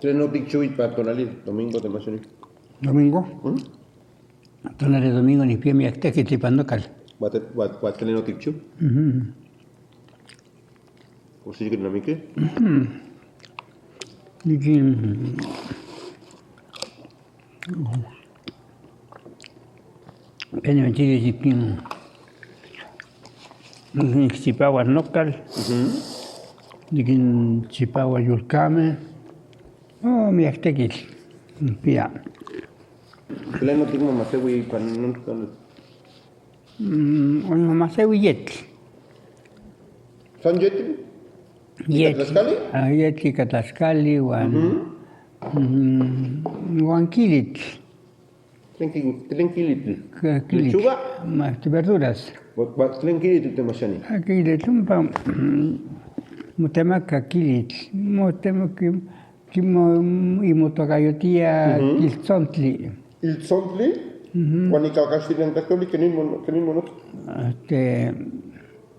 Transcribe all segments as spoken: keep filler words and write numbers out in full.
¿Tlen otikchiu ipan tonali domingo de Masoni? ¿Domingo? ¿Mm? Tonali domingo nikpia miak tekitl ipan nokal. ¿Ua te-, ua, ua tlen otikchiu? Ujú. ¿Osiki namiki? Ujú. Nikin-, Ken nimichilis nikin-, nikinchipauas nokal, ujú, nikinchipauas yolkamej. Oh, miak tekitl nikpia. ¿Tlen otikmomasewi ipan non tonal? Mm, onimasewi yetl. ¿San yetl? ¿Yetl. ¿Ika tlaxkali? Ah, yetl ika tlaxkali uan, ujú, mm, uan kilitl. ¿Tlen ki-, tlen kilitl? Ke-, kilitl. ¿Lechuga? Más verduras. Ua-, ua-, ¿tlen kilitl temachani? Ah, kilitl ompa, mm, motemaka kilitl. Motemaka ki-, kimo-, imotokayotia, ujú, iltsontli. ¿Iltsontli? Ujú. ¿Uan ika kaxtik tlajtoli kenin mon-, kenin moneki? Este,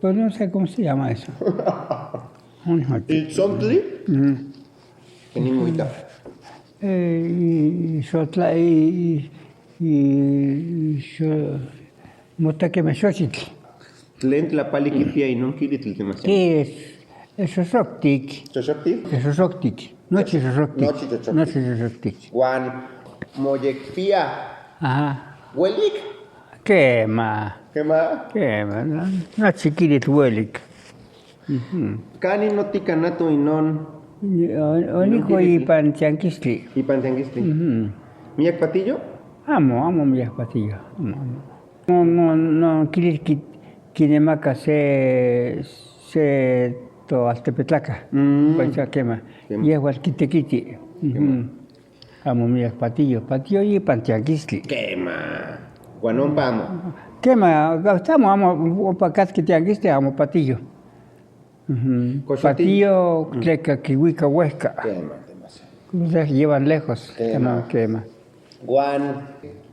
pues no sé cómo se llama eso. Iltsontli? Ujú. Kenin moita. Eh, y, y xotla-, y, y, y xo-, mota kemej xochitl. ¿Tlen tlapali kipia inon kilitl temachani? Sí, es, es xoxoktik. ¿Xoxoktik? Es xoxoktik. Nochi xoxoktik. Nochi xoxoktik. Nochi xoxoktik. ¿Uan moyekpia? Ajá. ¿Uelik? Kema. ¿Kema? Kema, no, nochi kilitl uelik. Ujú. ¿Kanin otikanato inon? Ni-, o-, inon onikua kilitl? Ipan tiankisti. ¿Ipan tiankisti? Ujú. ¿Miak patillo? Amo, amo miak patillo. Amo, amo. No, no, no, kilitl ki-, kinemaka se, se toaltepetlakaj. Mm. Pacha kema. Kema. Yejuatl kitekiti. Kema. Ujú. Amo miak patillo. Patillo ipan tiankisti. Kema. ¿Uan ompa amo? Kema, hasta amo, amo, ompa katki tiankisti, amo patillo. Ujú. ¿Kox ati- Patillo, mm, tleka kiuika uejka. Kema, kema. Entonces, llevan lejos. Kema. Kema, kema. ¿Uan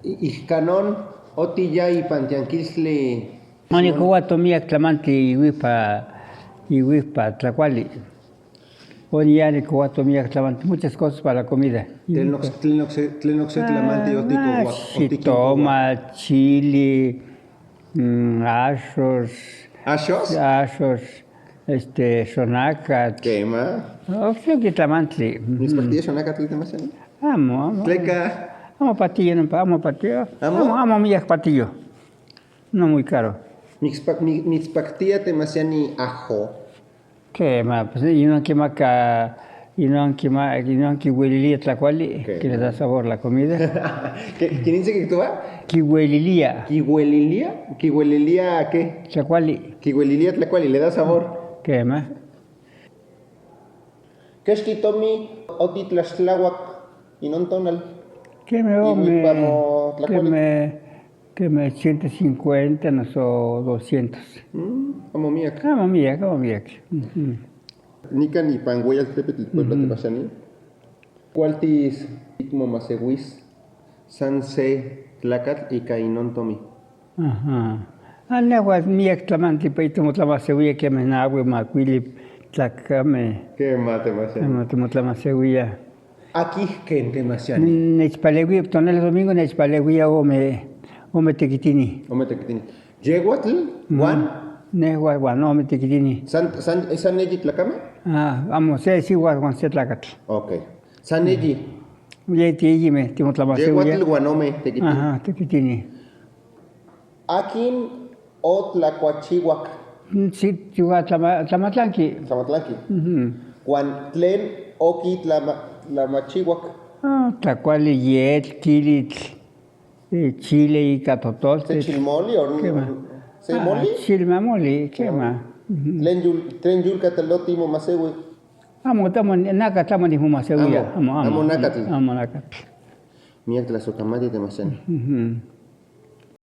i-, ijkanon otiya ipan tiankisti? Onikouato miak tlamantli iuijpa, iuijpa tlakuali. Oniya nikouato miak tlamantli, muchas cosas para la comida. ¿Tlen ok-, tlen okse, tlen okse tlamantli otikouak, otikouak? Xitomatl, chili, mm, axos. ¿Axos? Axos, este, xonakatl. Kema. Okse tlamantli. Ujú. ¿Mitspaktia xonakatl temachani? Amo, amo. ¿Tleka? Amo patillo, no, amo patillo. ¿Amo? Amo, amo miak patillo. No, muy caro. Mitspak-, mi-, mitspaktia temachani ajo? Kema, pues, inon kimaka, inon kima-, inon kiuelilia tlakuali, kema, que le da sabor la comida. ¿Ke-, kenin se kijtoa? Kiuelilia. ¿Kiuelilia? ¿Kiuelilia qué? Tlakuali. Kiuelilia tlakuali, le da sabor. Kema. ¿Kexki tomin otitlaxtlauak inon tonal? Kema, iuan ome, tlakuali. Kema, kema ciento cincuenta noso doscientos. Mm, amo miak. Amo miak, amo miak. Ujú. Nikan ipan Weyaltepetl, Puebla, ujú, temachani. ¿Kualtis tikmomaseuis san se tlakatl ika inon tomin? Ajá. Ah, nejua miak tlamantli ika timotlamasewilia kema naui, makuili tlakamej. Kema, temachani. Kema, timotlamasewilia. ¿Akin ken temachani? Ne-, nechpaleuia, tonali domingo nechpaleuia ome, ome tekitini. Ome tekitini. ¿Yeuatl, uan? Nejua uan ome tekitini. ¿San, san, san eyi tlakamej? Ah, amo, se siuatl uan se tlakatl. Ok. ¿San eyi? Yej tiyeyimej, timotlamasewilia. ¿Yeuatl uan ome tekitini? Ajá, tekitini. ¿Akin otlakuachiuak? Mm, sí, tiua tlama-, tlamatlanki. Tlamatlanki. Ujú. ¿Uan tlen okitlama-, tlamachiuak? Ah, tlakuali yetl, kilitl, eh, chile ika totoltetl. ¿Se chilmoli o no? Kema. ¿Se moli? Ah, chilmamoli, kema. Ujú. ¿Tlen yul-, tlen yulkatl otimomasewi? Amo, amo, nakatl amo nimomaseuia. Amo, amo, amo, amo nakatl. Amo nakatl. Miak tlasojkamati temachani. Ujú.